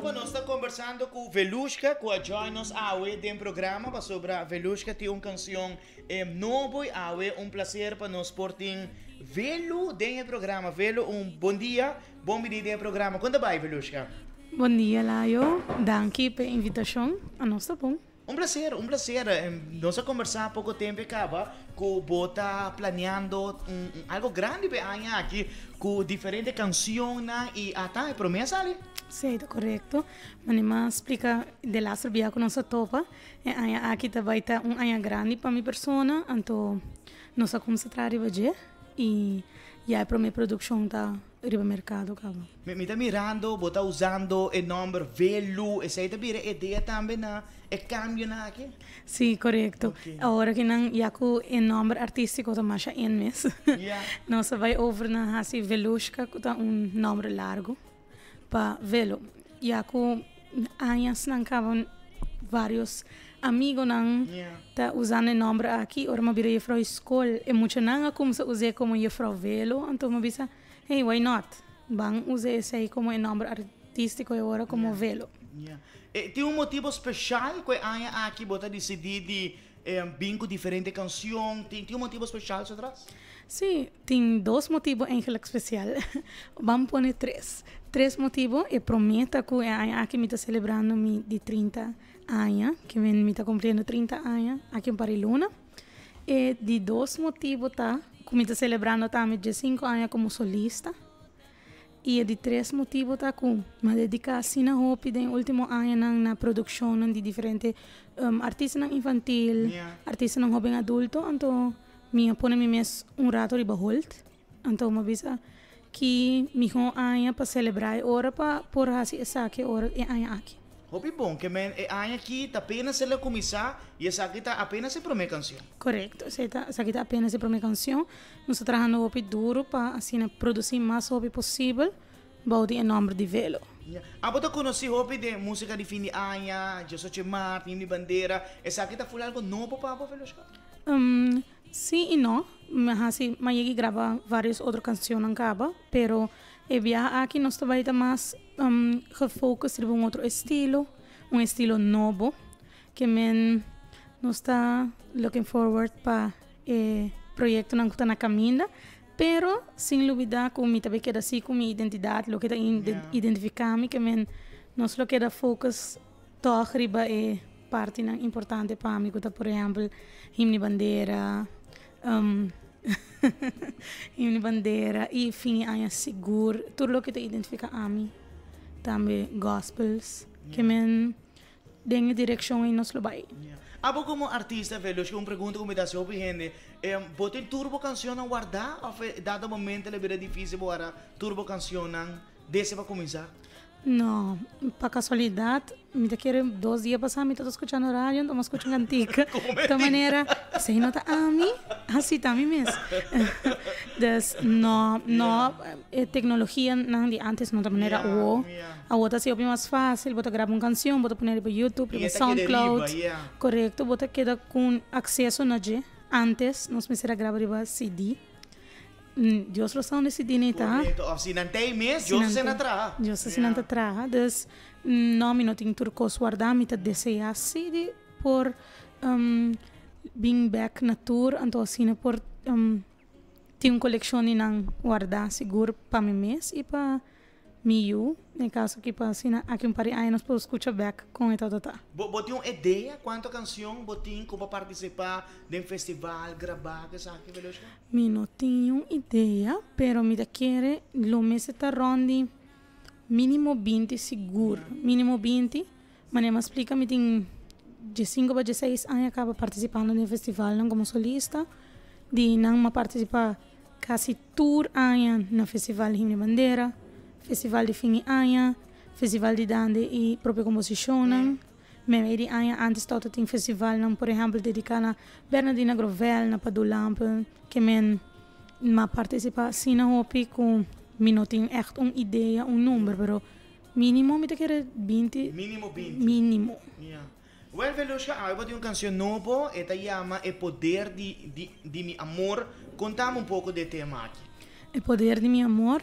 Aruba nos ta conversando cu Velushka cu a join nos awe den programa pasobra Velushka tin un cancion nobo y awe un placer pa nos por tin Velu den e programa. Velu un bon dia, bon bini den e programa. Con ta bay Velushka? Bon dia Layo, danki p'e invitacion, a nos ta bon. Un placer, un placer. Nos a conversa poco tempo e caba cu bo ta planeando un algo grandi pa e aña aki cu diferente cancionnan y ata e prome a sali. Sí, ta corecto. Mane m'a splica de laster bia cu nos a topa, e aña aki ta bay ta un aña grandi pa mi persona, anto nos a cuminsa traha riba dje y ya e prome produccion ta riba mercado caba. Mi ta mirando bo ta usando e nomber Velu, esey ta bira e idea tambe na e cambionan aki? Sí, corecto. Awor aki nan ya cu e nomber artistico ta masha in mes. Nos a bay over na haci Velushka cu ta un nomber largo pa Velo. Ya cu añasnan caba varios amigonan ta usando e nomber aki. Ora mi a bira juffrouw di scol e muchanan a cuminsa us'e como juffrouw Velo, anto mi a bisa Hey, why not? Ban usa esei como e nomber artistico e ora como Velo. Yeah. E tin un motibo special cu e aña aki bo ta dicidi di bin cu diferente cancion? Tin tin un motibo special su atras? Sí, tin dos motibo eigenlijk special. Ban pone tres. Tres motibo. E prome ta cu e aña aki mi ta celebrando mi di 30 aña, ke men mi ta cumpliendo 30 aña aki un par di luna. E di dos motibu ta ku mi ta selebrando tambe diesinku aña komo solista. I e di tres motibu ta ku mi a dediká asina hopi den e último añanan na produkshonnan di diferente artistanan infantil, artistanan hóben adulto. Anto mi a pone mi mes un rato riba hold. Anto mi a bisa ki mihó aña pa selebrá e ora pa por hasi esaki ora e aña aki. Hopi bon ke men e aña aki ta apenas el a kuminsá i esaki ta apenas e promé kansion. Korekto, esei ta esaki ta apenas e promé kansion. Nos ta trahando hopi duru pa asina produsí mas hopi posibel bou di e nòmber di Velo. Ya. Abo ta konosí hopi den músika di fin di aña, Diesocho di Mart, Himno di Bandera. Esaki ta ful algu nobo pa abo, Velushka? Sí i no. Mi a hasi, mi a yega i graba varios otro cancionnan caba, pero e biaha aki nos ta bai ta mas gefocus riba un otro estilo, un estilo nobo, ke men nos ta looking forward pa e proyectonan cu ta na caminda, pero sin lubida cu mi ta bai keda si cu mi identidad, loke ta identifica mi, ke men nos lo keda focus Tòg riba e partinan importante pa mi ku ta por ehèmpel himni bandera, himni bandera i fin di aña sigur tur loke ta identifiká ami, tambe gospels ke men den e direkshon ei nos lo bai. Abo komo artista Velush, un pregunta ku mi ta hasi hopi hende, bo tin tur bo kanshonnan wardá òf e dado momento lo bira difísil bo wardá tur bo kanshonnan desde bo a kuminsá? No, pa casualidad mi ta kere dos dia pasa mi tabata scuchando radio enton mi a scucha un cantica ta manera esey no ta ami ah si ta ami mes dus no no e tecnologia nan di antes no ta manera awo awo ta haci hopi mas facil bo ta graba un cancion bo ta pone riba youtube riba soundcloud corecto bo ta keda cu acceso na dje antes nos mester a graba riba cd. Dios lo sa unda si dini ta. Correcto. Of si nan ta ei mes, Dios sa si nan traha. Dios sa si nan ta traha. Dus, no, mi no tin tur cos warda. Mi ta desea si di por bin bek na tur, anto asina por tin un coleccion di nan warda sigur pa mi mes y pa Mi yu, den kaso ki pa asina aki un par di aña nos por skucha bèk kon e tabata ta. Bo bo tin un idea kuantu kansion bo tin ku bo partisipá den festival, grabá ku esaki, Velushka? Mi no tin niun idea, pero mi ta kere lo mester ta rònt di mínimo 20 sigur, mínimo 20. Manera mi a splika mi tin diesinko pa dieseis aña kaba partisipando den festivalnan komo solista, di nan mi a partisipá Kasi tur aña na Festival Himno y Bandera, Festival di Fin di Aña, Festival di Dande y propio composicionnan. Meimei di aña antes tabata tin festivalnan por ehempel dedica na Bernadina Grovel, na Padu Lampe, ke men m'a participa asina hopi cu mi no tin echt un idea, un number, pero minimo mi ta kere 20. Minimo 20. Minimo. Ya. Wel Velushka, awe bo tin un cancion nobo, e ta yama E poder di di di mi amor. Contami un poco di e tema aki. E poder di mi amor?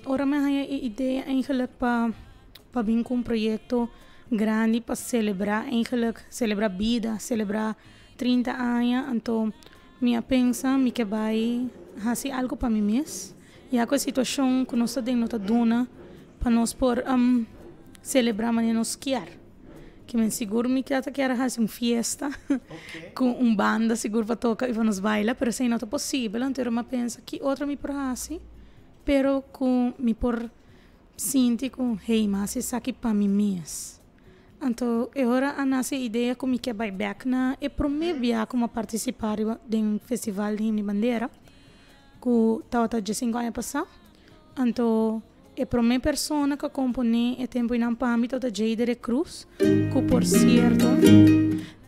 Ora mi a haña e idea eigenlijk pa. pa bin ku un proyekto grandi pa selebrá, eigenlijk selebrá bida, selebrá 30 aña. Anto mi a pensa mi ke bai hasi algu pa mi mes, ya ku e situashon ku nos ta den no ta duna pa nos por selebrá manera nos kier. Ke men sigur mi ta kier a hasi un fiesta ku un banda sigur pa toka i pa nos baila, pero esei no ta posibel. Anto mi a pensa ki otro mi por hasi pero ku mi por sinti ku hey, mi a hasi esaki pa mi mes. Anto e ora a nase e idea ku mi ke bai bek na e promé bia ku mi a partisipá riba den festival di Himno i Bandera ku tabata diesinku aña pasá. Anto e promé persona ku a komponé e tempu einan pa mi tabata Jay Derek Cruz, ku por sierto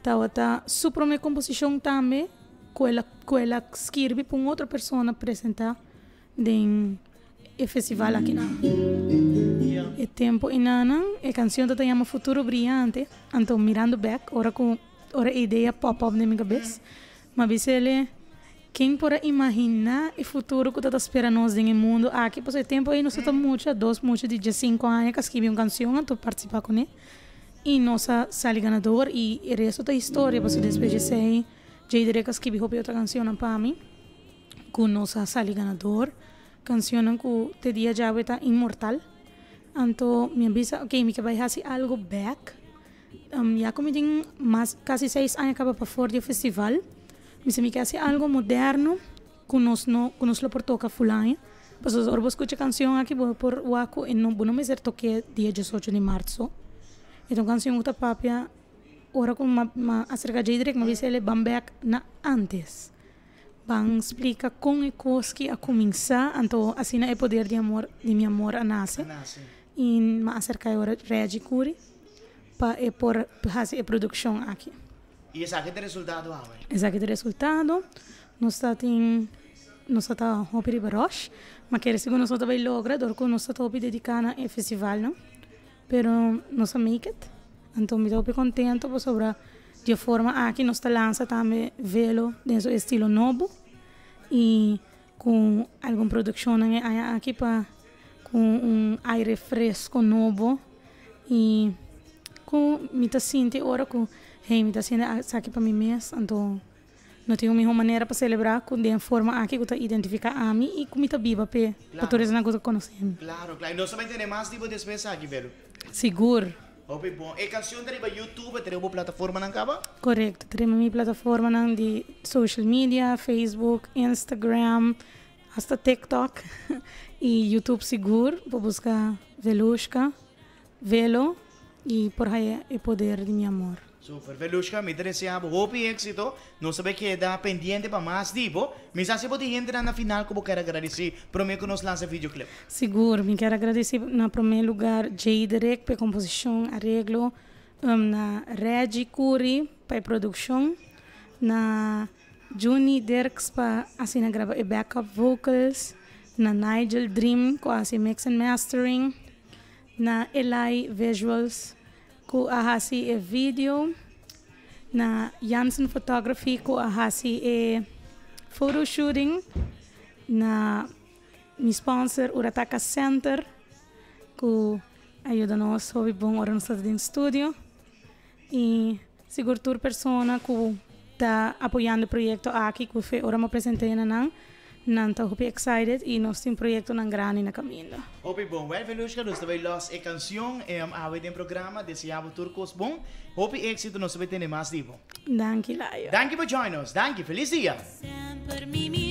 tabata su promé komposishon tambe ku el a ku el a skirbi pa un otro persona presentá den e festival akinan. E tempu einanan e kanshon tabata yama Futuro Briyante, anto mirando bèk ora ku ora e idea pòp òp den mi kabes, M'a bis'ele, Ken por a imaginá e futuro ku ta ta spera nos den e mundu aki? Pasobra e tempu ei nos ta ta mucha, dos mucha di diesinku aña ku a skibi un kanshon anto partisipá kuné i nos a sali ganador i e resto ta historia pasobra despues di esei Jay Direk a skibi hopi otro kanshonnan pa mi ku nos a sali ganador, kanshonnan ku te dia djawe ta inmortal. Anto mi a bisa, oke mi ke bai hasi algu bèk. Ya ku mi tin mas kasi seis aña kaba pafor di e festival, mi sa mi ke hasi algu moderno ku nos no ku nos lo por toka ful aña. Pasobra ora bo skucha e kanshon aki bo por wak ku e no bo no mester tok'é dia diesocho di marzo. E ta un kanshon ku ta papia ora ku m'a aserka dje dirèk m'a bisa el e ban bèk na ántes. Ban splika kon e kos ki a kuminsá, anto asina e poder di amor di mi amor a nase. I m'a aserká e ora Reggie Curry pa e por hasi e produkshon aki. I esaki ta e resultado awe? Esaki ta e resultado. Nos ta tin, nos ta ta hopi riba ròsh, ma kere sigur nos no ta bai logra dor ku nos ta ta hopi dediká na e festivalnan. Pero nos a make it. Anto mi ta hopi contento pasobra di e forma aki nos ta lansa tambe Velo den su estilo nobo y cu algun produccionnan e aña aki pa cu un aire fresco nobo y cu mi ta sinti ora cu hey mi ta haciendo esaki pa mi mes anto No tin un mihó manera pa selebrá ku den forma aki ku ta identifiká ami i ku mi ta biba p'e, pa tur esnan ku ta konosé mi. Klaro, klaro. I nos ta bai tene mas di bo despues aki, Velu. Sigur. Hopi bon. E kanshon ta riba YouTube, ta riba bo plataformanan kaba? Korekto, ta riba mi plataformanan di social media, Facebook, Instagram, hasta TikTok i YouTube sigur. Bo buska Velushka. Velo y por haya e poder di mi amor. Super, Velushka, mi ta desea bo hopi éxito. Nos ta bay keda pendiente pa mas di bo. Mi sa si bo tin hendenan na final cu bo kier a gradeci prome cu nos lansa e videoclip. Sigur, mi kier a gradeci na prome lugar Jay Derek pa e composicion, areglo, na Reggie Curry pa e produccion, na Juni Dirks pa asina graba e backup vocals, na Nigel Dream cu a haci mix and mastering, Na Elai Visuals ku a hasi e video, na Jansen Photography ku a hasi e photo shooting, na mi sponsor Urataka Center ku a yuda nos hopi bon ora nos ta den studio i sigur tur persona ku ta apoyando e proyekto aki ku fe ora mi a present'é na nan, nan ta hopi excited i nos tin proyektonan grandi na kaminda. Hopi bon. Wel Velushka, nos ta bai los e kanshon awe den programa. Desea bo tur kos bon. Hopi éksito, nos ta bai tende mas di bo. Danki Layo. Danki pa join nos. Danki. Felis dia. Semper mi.